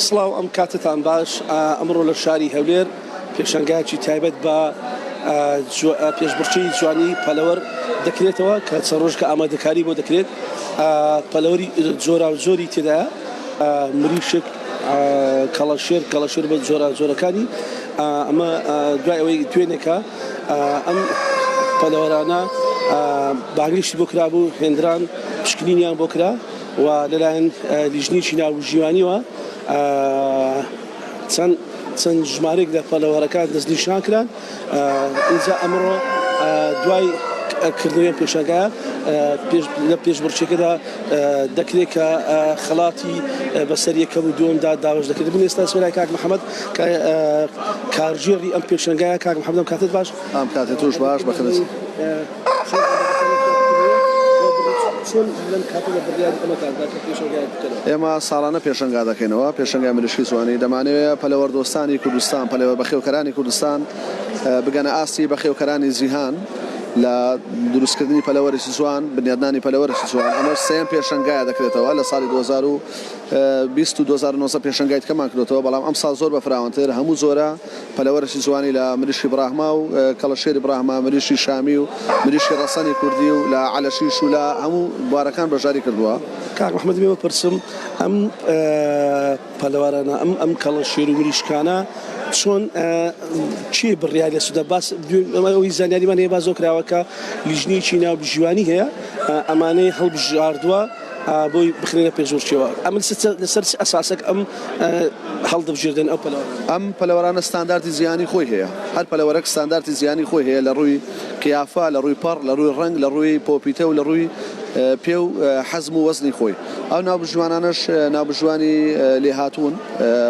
سڵاو ئەم کاتەتان باش ئەمڕۆ لە شاری هەولێر پێشانگایەکی تایبەت بە پێشبڕکێی جوانی پەلەوەر دەکرێتەوە کە چەند ڕۆژکە ئامادەکاری بۆ دەکرێت پەلەوەری جۆراوجۆری تێدایە مریشک کەڵەشێر کەڵەشێر بە جۆراوجۆرەکانی ئەمە دوای ئەوەی توێنێکە ئەم پەلەوەرانە بانگێشتی بۆ کرابوو هێندران پشکنینیان بۆ کرا و لەلایەن لیژنەیەکی ناوبژیوانیەوە چەند چەند ژمارەیەک لە پەلەوەرەکان دەستنیشان کران ئینجا ئەمڕۆ دوای کردنەوەی پێشانگایە لە پێشبڕکێکەدا دەکرێت کە خەڵاتی بەسەر یەکەم و دووەمدا دابەش دەکرێت من ئێستا سوێنای کاک محەممەد کارگێڕی ئەم پێشانگایە کاک محەممەد ئەم کاتت باش ئەم کاتە توش باش بەخێرت. ئێمە ساڵانە پێشەنگا دەکەینەوە، پێشەنگای مریشکی جوانی، دەمانەوێ پەلەوەردۆستانی کوردستان، پەلەوەر بەخێوکەرانی کوردستان بگەنە ئاستی بەخێوکەرانی جیهان لە دروستکردنی پەلەوەرێکی جوان، بنیادنانی پەلەوەرێکی جوان. ئەمەش سێیەم پێشەنگایە دەکرێتەوە لە ساڵی 2020 و 2019 پێشەنگای دیکەمان کردۆتەوە، بەڵام ئەمساڵ زۆر بە فراوانتر هەموو جۆرە پەلەوەرێکی جوانی لە مریشکی براهما و کەڵەشێری براهما، مریشکی شامی و مریشکی ڕەسەنی کوردی و لە عەلەشیش و لە هەموو بوارەکان بەشداری کردووە. کاک محمد دەمەوێ بپرسم ئەم پەلەوەرانە ئەم ئەم کەڵەشێر و مریشکانە چۆن کێ بڕیاری لەسەر باس ئەوەی زانیاریمان هەیە باس کراوە کە لیژنەیەکی ناوبژیوانی هەیە ئەمانەی هەڵبژاردووە بۆی بخرێنە پێشبڕکێوە ئەم لەسەر چ ئەساسێک ئەم هەڵدەبژێردرێن ئەو پەلەوەرانە؟ ئەم پەلەوەرانە ستاندارتی جیهانی خۆی هەیە، هەر پەلەوەرەک ستاندارتی جیهانی خۆی هەیە لە ڕووی قیافە، لە ڕووی پەڕ، لە ڕووی ڕەنگ، لە ڕووی پۆپیتە و لە ڕووی پێ و حەزم و وەزنی خۆی. ئەو ناوبژیوانانەش ناوبژیوانی لێهاتوون،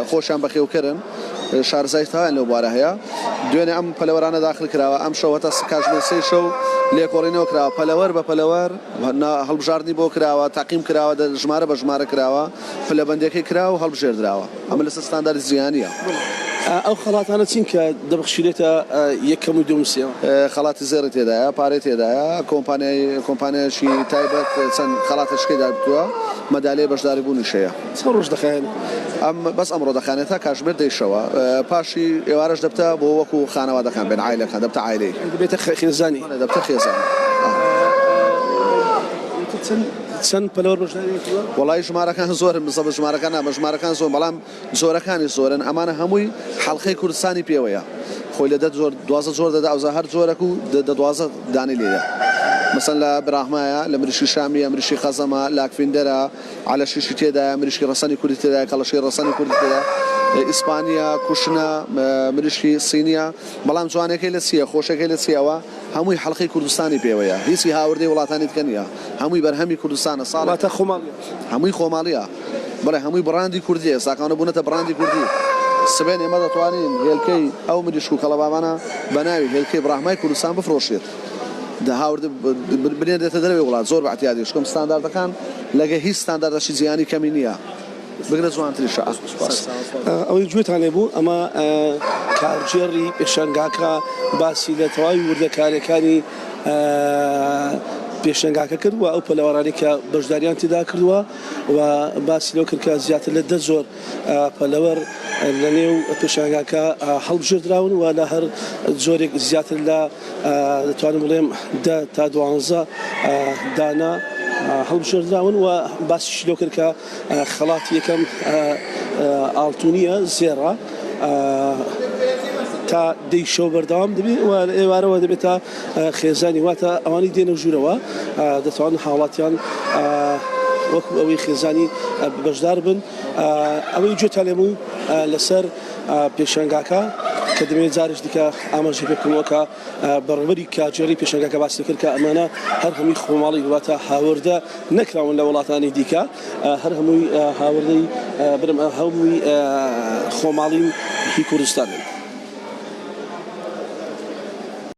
خۆشیان بەخێوکەرن، شارەزایی تەواویان لەو بوارە هەیە. دوێنێ ئەم پەلەوەرانە داخل کراوە، ئەمشەو هەتا کاتژمێر سێی شەو لێکۆڵینەوە کراوە، پەلەوەر بە پەلەوەر هەڵبژاردنی بۆ کراوە، تەقیم کراوە، ژمارە بە ژمارە کراوە، پلەبەندیەکەی کراوە و هەڵبژێردراوە. ئەمە لەسەر ستانداردی جیهانییە. ئەو خەڵاتانە چین کە دەبەخشرێتە یەکەم و دووەم و سێیەم؟ خەڵاتی زێڕی تێدایە، پارەی تێدایە، کۆمپانیای کۆمپانیایەکی تایبەت چەند خەڵاتێکی دابتووە، مەدالیای بەشداریبوونیش هەیە. چەند ڕۆژ دەخایەنێت؟ ئەم بەس ئەمڕۆ دەخایەنێت تا کاتژمێر دەی شەوە، پاشی ئێوارەش دەبتە بۆ وەکو خانەوادەکان بێن، عایلەکان، دەبتە عایلەی. دەبێتە خێزانی. بەڵێ دەبتە خێزانی. چەند چەند پەلەوەر بەشداریان کردووە؟ وەڵایی ژمارەکان زۆرن بزەبت ژمارەکان نابم ژمارەکان زۆرن بەڵام جۆرەکانی زۆرن ئەمانە هەمووی حەڵقەی کوردستانی پێوەیە خۆی لە دە جۆر 12 جۆر دەدا ئەوزا هەر جۆرەک و دە 12 دانەی لێیە مەسەن لە براهمایە لە مریشکی شامیە مریشکی خەزەمە لاکفیندەرە عەلەشیشی تێدایە مریشکی ڕەسەنی کوردی تێدایە کەڵەشی ڕەسەنی کوردی تێدایە ئیسپانیە کوشنە مریشکی سینیە بەڵام جوانەکەی لە چییە خۆشەکەی لە چییە ئەوە هەمووی حەڵقەی کوردستانی پێوەیە هیچی هاوردەی وڵاتانی دیکە نییە هەمووی بەرهەمی کوردستانە ساڵێک واتە خۆماڵیە. هەمووی خۆماڵیە بەڵێ هەمووی بڕاندی کوردیە ئێستاکانە بوونەتە بڕاندی کوردی سبەینێ ئێمە دەتوانین هێلکەی ئەو مریشک و کەڵەبابانە بە ناوی هێلکەی بڕاهمای کوردستان بفرۆشرێت هاوردە بنێردرێتە دەرەوەی وڵات زۆر بە ئیعتیادی چونکە ستانداردەکان لەگە هیچ ستانداردەکی جیهانی کەمی نییە بگرە جوانتریشە. سوپاس. ئەوەی گوێتان لێ بوو ئەمە کارگێڕی پێشانگاکە باسی لە تەواوی وردەکاریەکانی پێشەنگاکە کرد و ئەو پەلەوەرانەی کە بەشداریان تێدا کردووە و باسی لەوە کرد کە زیاتر لە دە جۆر پەلەوەر لە نێو پێشانگاکە هەڵبژێردراون و لە هەر جۆرێک زیاتر لە دەتوانم بڵێم دە تا دوانزە دانە هەڵبژێردراون و باسیشی لەوە کرد کە خەڵاتی یەکەم ئاڵتونیە زێڕە تا دەی شەو بەردەوام دەبێت و لە ئێوارەوە دەبێت تا خێزانی واتە ئەوانەی دێنە ژوورەوە دەتوانن هاوڵاتیان وەکو ئەوەی خێزانی بەشدار بن ئەوەی گوێتان لێ بوو لەسەر پێشانگاکە کە دەمەوێت جارێکی دیکە ئاماژەی پێ بکەمەوە کە بەڕێوەبەری کارگێڕی پێشانگاکە باسی کرد کە ئەمانە هەر هەمووی خۆماڵی واتە هاوردە نەکراون لە وڵاتانی دیکە هەر هەمووی هاوردەی برم هەمووی خۆماڵین هی کوردستانن.